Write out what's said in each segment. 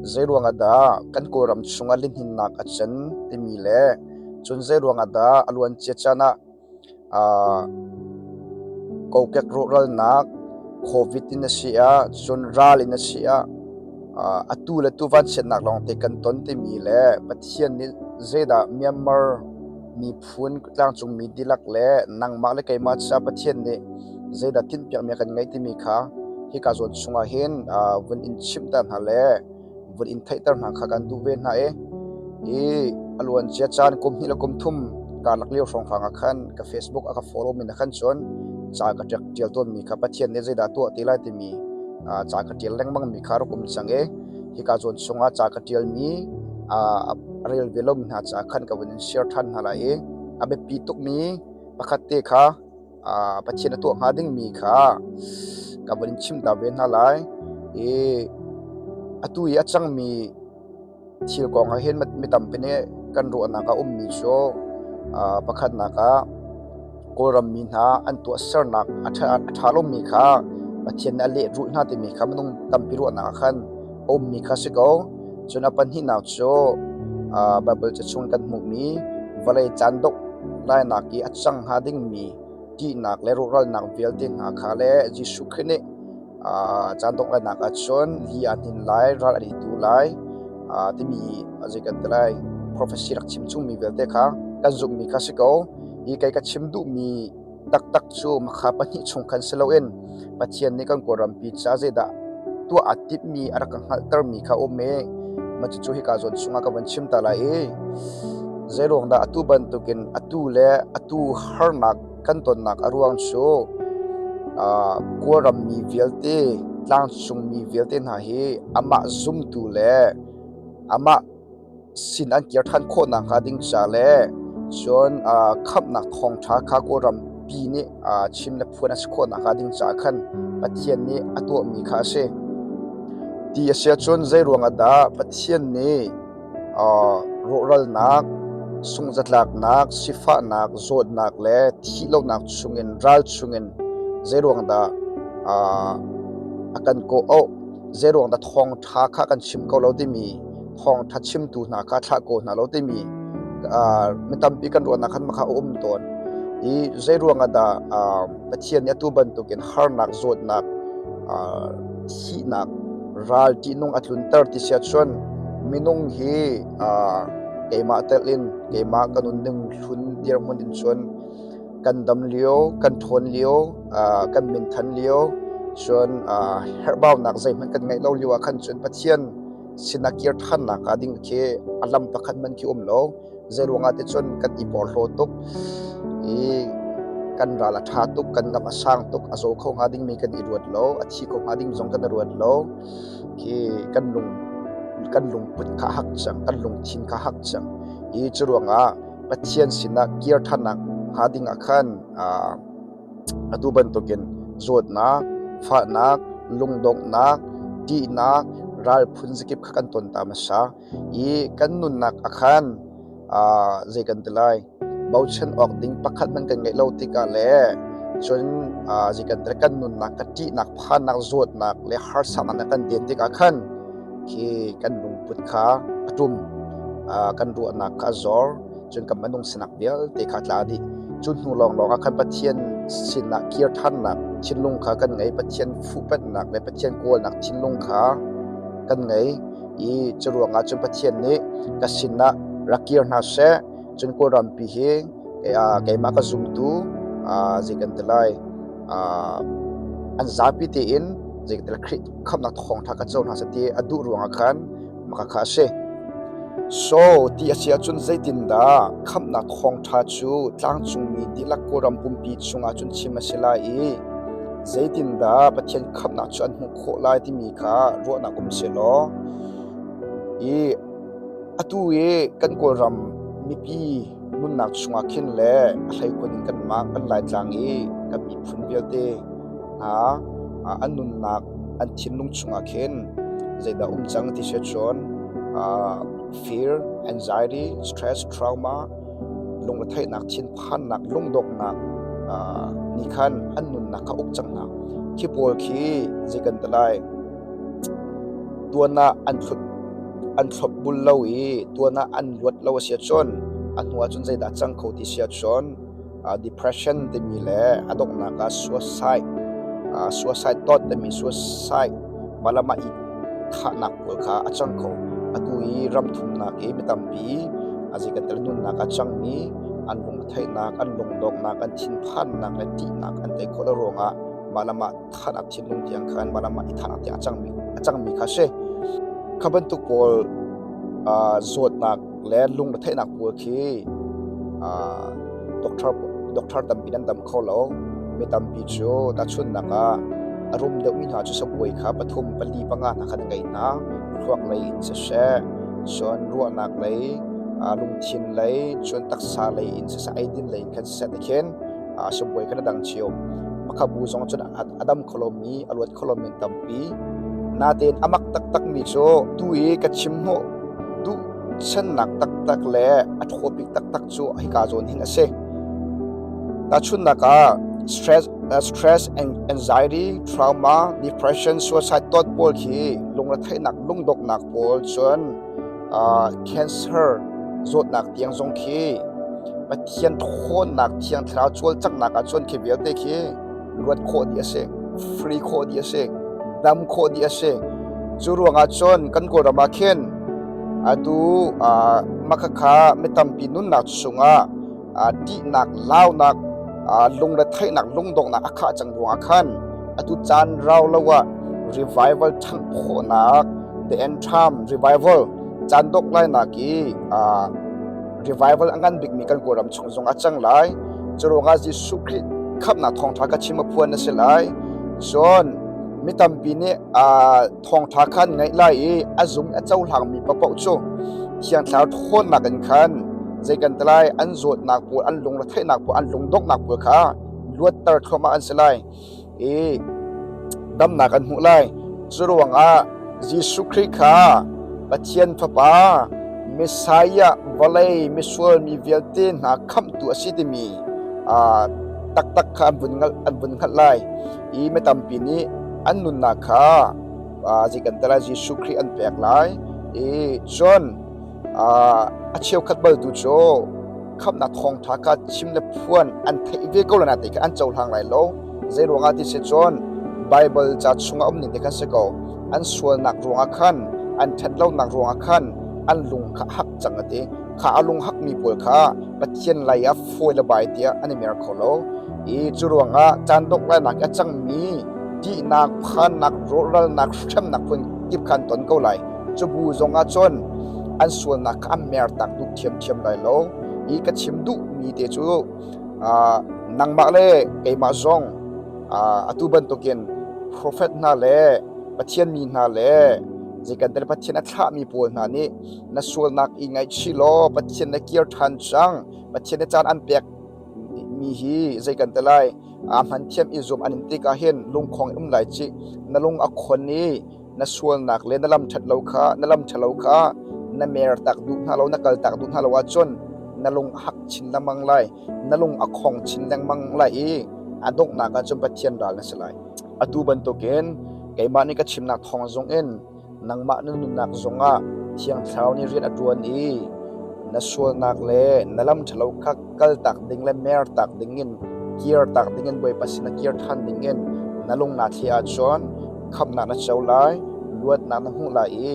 Zeiruang ah dah kan Kawlram chungah lihninnak a can timi le cun zeiruang ah dah a luancia caan ah kokek rawhralnak COVID in a si ah cun ral in a si ah atu le tu vanchiatnak lawngte kan ton timi le Pathian nih zeidah Myanmar miphun tlangcungmi dihlak le nangmah le keimah caah Pathian nih zeidah tinhpiakmi a kan ngeih timi kha hika zawn chungah hin vun in chimhter hna le vun in theihter hna kha kan duh ve hna i hi a luancia caan kum hnih le kum thum karlak lio hrawnghrang ah khan ka Facebook a ka follow mi na khan cun ca ka ṭial tawnmi kha Pathian nih zeidah tuah ti lai timi ca ka ṭial lengmang mi kha rak um cang i hika zawn chungah ca ka ṭialmi a rel ve lomi hna caah khan ka vun in share ṭhan hna lai i a biapi tukmi pakhat te kha Pathian a tuah hnga dingmi kha ka vun in chim ta ve hna lai. I atu i a cangmi thil kong ah hin mi tampi nih kan ruahnak a ummi cu pakhatnak ah Kawlram mi hna an tuahsernak a ṭha lomi kha Pathian nih a lehrulh hna timi kha minung tampi ruahnak ah khan a ummi kha si ko. Cun a pahnihnak cu Baibal ca chung kan hmuhmi vawlei caan dongh lainak i a cang hnga dingmi ṭihnak le rawhralnak vialte hna kha le Jesuh Khrih nih caan dongh lainak ah cun li aa hnin lai, ral an i tu lai timi zei kan ti lai prophecy rak chim chungmi vialte kha kan zumhmi kha si ko. Hi kei ka chim duhmi taktak cu makha pahnih chung khan si loin Pathian nih kan Kawlrampi ca zeidah tuah aa timhmi a rak ka hngalhtermi kha a um i mah cucu hika zawn chungah ka van chim ta lai i zeiruang dah atu bantukin atu le atu harnak kan tonnak a ruang cu Kawlram mi vialte tlangcung mi vialte hna hi amah zumtu le amah sin an kir ṭhan khawh nakhnga ding ca le cun khamhnak thawngṭha kha Kawlrampi nih chim le phuan a si khawh nakhnga ding caah khan Pathian nih a tuahmi kha a si. Ti a si ahcun zeiruang ah dah Pathian nih rawhralnak, sungzatlaknak, sifahnak, zawtnak le thihlonak chungin ral chungin zeiruang dah a kan kawh-auh? Zeiruang dah thawngṭha kha kan chim ko lo timi thawngṭha chimtu hna kha thlah ko hna lo timi mi tampi kan ruahnak khan makha a um tawn. I zeiruang ah dah Pathian nih atu bantukin harnak, zawtnak, thihnak, ral ṭihnung a tlunter ti si ahcun minung hi keimah telh in keimah ka nunning hlun dirhmun in cun kan dam lio, kan ṭhawn lio, kan minthan lio, cun herhbaunak zeihmanh kan ngeih lo lio ah khan cun Pathian sinah kir ṭhannak ah ding khi a lam pakhat hmanh khi um lo. Zeiruangah ti cun kan i porhlaw tuk i kan ral a ṭha tuk, kan ngamh a sang tuk, a zaw kho hnga dingmi kan i ruat lo, a thi kho hnga ding zong kan i ruat lo. Khi kan lung kan lungput kha a hak cang, kan lungthin kha a hak cang. I curuangah Pathian sinah kir ṭhannak hnga ding ah khan atu bantukin zawtnak, fahnak, lungdonghnak, ṭihnak, ral phun zakip kha kan ton ta hmasa i kan nunnak ah khan zei kan ti lai bochan awk ding pakhat hmanh kan ngeih lo tikah le cun zei kan ti lai kan nunnak ka ṭihnak, phannak, zawtnak le harsatnak kan den tikah khan khi kan lungput kha a ṭum, kan ruahnak kha a zor, cun kan minung sinak vialte kha a tla dih. Cu hnu lawnglawng ah khan Pathian sinah kir ṭhannak thinlung kha kan ngei, Pathian fuhpanhnak le Pathian kawlnak thinlung kha kan ngei i cu ruangah cun Pathian nih ka sinah rak kir hna seh, cun Kawlrampi hi keimah ka zumtu zei kan ti lai an zapi tein zeitindah Khrih khamhnak thawngṭha ka co hna seh ti a duh ruangah khan maka kha a si. So ti a si ahcun zeitindah khamhnak thawngṭha cu tlangcungmi dihlak Kawlram pumpi chungah cun chim a si lai i zeitindah Pathian khamhnak cu an hmuh khawh lai timi kha ruahnak um sehlaw i atu i kan Kawlram mipi nunnak chungah khin le a hleikhun in kanmah kan Laitlang i kan miphun vialte hna an nunnak an thinlung chungah khin zeidah um cang ti si cun fear, anxiety, stress, trauma, lungretheihnak, thinphannak, lungdonghnak nih khan an nunnak kha uk cang hna. Khi pawl khi zei kan ti lai? Tuan ah an thlut. an thlopbul lo i tuan ah an luat lo a si ahcun a hnu ahcun zeidah a cang kho ti si ahcun depression timi le a donghnak ah suicide suicide thought timi suicide mah le mah i thahnak pawl kha a cang kho. Atu i ram thumnak i mi tampi a zei kan tel nunnak a cangmi an lungretheihnak, an lungdonghnak, an thinphannak le ṭihnak an tei khawh lo ruangah mah le mah thahnak thinlung tiang khan mah le mah i thahnak tiang a cangmi kha a si. Kha bantuk pawl zawtnak le lungretheihnak pawl khi doctor tampi nan dam kho lo. Mi tampi cu tahchunhnak ah a rum deuhmi hna cu sabuai kha pathum, pali, panga hna khan an ngei hna. Thluak lei in siseh, cun ruahnak lei, lungthin lei, cun taksa lei in siseh, eidin lei in khan siseh ti khin sibawi khan a dang cio. Makhabu zong cun a dam kho lomi, a luat kho lomi an tampi. Natein a mak taktakmi cu tu i ka chim hnawh duh channak taktak le a ṭhaw bik taktak cu hika zawn hin a si. Tahchunhnak ah stress, anxiety, trauma, depression, suicide thought pawl khi lungretheihnak, lungdonghnak pawl cun cancer zawtnak tiang zong khi Pathian ṭhawnnak Thiang Thlarau cawlcanghnak ah cun khi vialte khi luat khawh dih a si, free khawh dih a si, dam khawh dih a si. Cu ruangah cun kan Kawlram ah khin atu makhakha mi tampi nunnak chungah ṭihnak, launak, lungretheihnak, lungdonghnak a khah cang ruangah khan atu caan rau lo ah revival ṭhangh khawhnak the end time revival caan dok lainak i revival a ngan bikmi kan Kawlram chung zong a cang lai. Curuangah Jesuh Khrih khamhnak thawngṭha ka chim a phuan a si lai. Cun mi tampi nih thawngṭha khan ngaih lai i a zum a cohlangmi paohpaoh cu Thiang Thlarau ṭhawnnak in khan zei kan ti lai an zawtnak pawl an lungretheihnak pawl an lungdonghnak pawl kha luatter thluahmah an si lai i damnak an hmuh lai. Cu ruangah Jesuh Khrih kha Pathian Fapa Messiah vawlei misual mi vialte hna khamhtu a si timi taktak kha an vun hngalh lai i mi tampi nih an nunnak kha zei kan ti lai Jesuh Khrih an pek lai i cun a cheukhat bal tu cu khamhnak thawngṭha kha chim le phuan an theih ve ko lai nain kha an cohlang lai lo. Zei ruangah ti si cun Baibal ca chungah um ning te khan si ko. An sualnak ruangah khan, an ṭhatlonak ruangah khan an lung kha a hak cang a ti. Kha a lung hakmi pawl kha Pathian lei ah fawi le bai tiah an i mer kho lo. I cu ruangah caan dongh lainak i a cangmi ṭihnak, phannak, rawhralnak, hremnak phun kip kha an ton ko lai. Cu bu zongah cun an sualnak kha an mertak duh ṭhiamṭhiam lai lo. I ka chim duhmi te cu nangmah le keimah zong atu bantukin profet hna le Pathian mi hna le zeikantel Pathian a thlahmi pawl hna nih na sualnak i ngaihchih law Pathian na kir ṭhan cang. Pathian nih caan an pek mi hi zei kan ti lai aa hman thiam i zum an in tik ah hin lungkhong in um lai cih. Na lung a khon i na sualnak le na lam ṭhat lo kha na lam ṭhalo kha na mer tak duh hna lo na kal tak duh hna lo ahcun na lung a hak chin lengmang lai na lung a khong chin lengmang lai i a donghnak ah cun Pathian ral na si lai atu bantukin keimah nih ka chimnak thawng zong in Nangmah na nunnak zongah Thiang Thlarau nih rian a ṭuan i na sualnak le na lam ṭhalo kha kaltak ding le mertak dingin kirtak dingin Bawipa sinah kir ṭhan dingin na lung naa thleh ahcun khamhnak na co lai, luatnak na hmuh lai i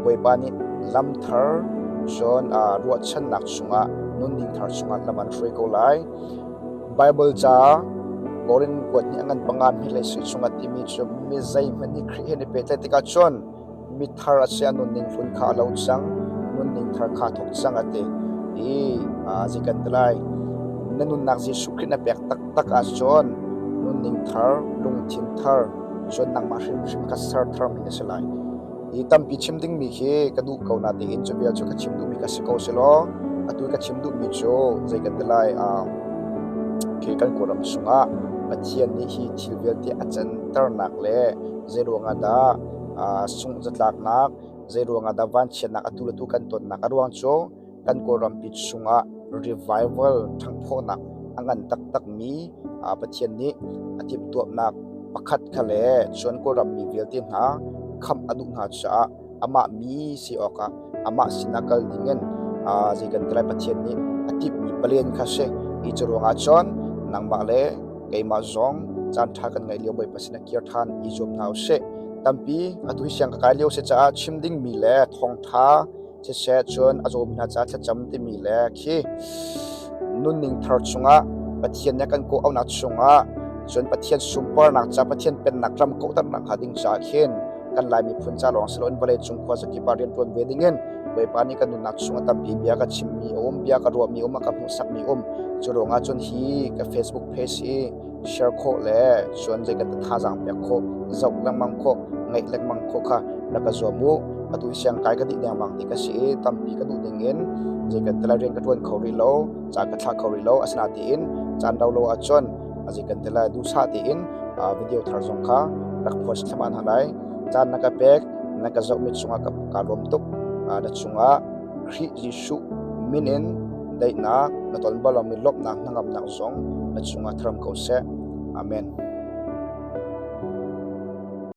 Bawipa nih lam thar cun ruahchannak chungah nunning thar chungah lam an hruai ko lai. Baibal ca Korin kuat nih a ngan panga hmehlei sui chungah timi cu mi zeihmanh nih Khrih he an i pehtlaih tikah cun mithar a si a nunning hlun kha a lo cang, nunning thar kha a thawk cang a ti. I zei kan ti lai? Na nunnak Jesuh Khrih na pek taktak ahcun nunning thar, lungthin thar, cun nangmah hrimhrim kha ser tharmi na si lai. Hi tampi chim dingmi hi ka duh ko natein cu vial cu ka chim duhmi ka si ko selaw atu ka chim duhmi cu zei kan ti lai khi kan Kawlram chungah Pathian nih hi thil vialte a canternak le zei ruangah dah sungh zatlaknak zei ruangah dah vanchiatnak atu le tu kan tonnak a ruang cu kan Kawlrampi chungah revival ṭhanghphawhnak a ngan taktakmi Pathian nih a timhtuahnak pakhat kha le cun Kawlram mi vialte hna khamh a duh hna caah Amah mi si awkah amah sinah kal dingin zei kan ti lai Pathian nih a timhmi palen kha si. Hi cu ruangah cun nangmah le keimah zong caan ṭha kan ngeih lio Bawipa sinah kir ṭhan i zuam hna u sih. Tampi atu hi siang ka kai lio si caah chim dingmi le thawngṭha siseh cun a zawmi hna caah thlacam timi le khi nunning thar chungah Pathian nih a kan kawh auhnak chungah cun Pathian sunparnak ca Pathian pennak ram kauhternak hnga ding caah khin kan Lai miphun ca lawng si loin vawleicung khuazakip ah rianṭuan ve dingin Bawipa nih kan nunnak chungah tampi bia ka chimmi a um, bia ka ruahmi um, a ka hmuhsakmi um. Cu ruangah cun hi ka Facebook page hi share khawh le cun zei kan thazaang pek khawh, zoh lengmang khawh, ngaih lengmang khawh kha rak ka zuam u. Atu hi siang kai ka dih dengmang ti ka si i tampi ka duh ding in zei kan ti lai rian ka ṭuan kho rih lo, ca ka thlah kho rih lo. Asinain caan rau lo ahcun zei kan ti lai duhsah tein video thar zong kha rak post thluahmah hna lai. Caan na ka pek, na ka zohmi cungah ka lawm tuk. Na cungah Khrih Jesuh min in daihnak na ton bal lomi lawmhnak hnangamnak zong na cungah tharam ko seh. Amen.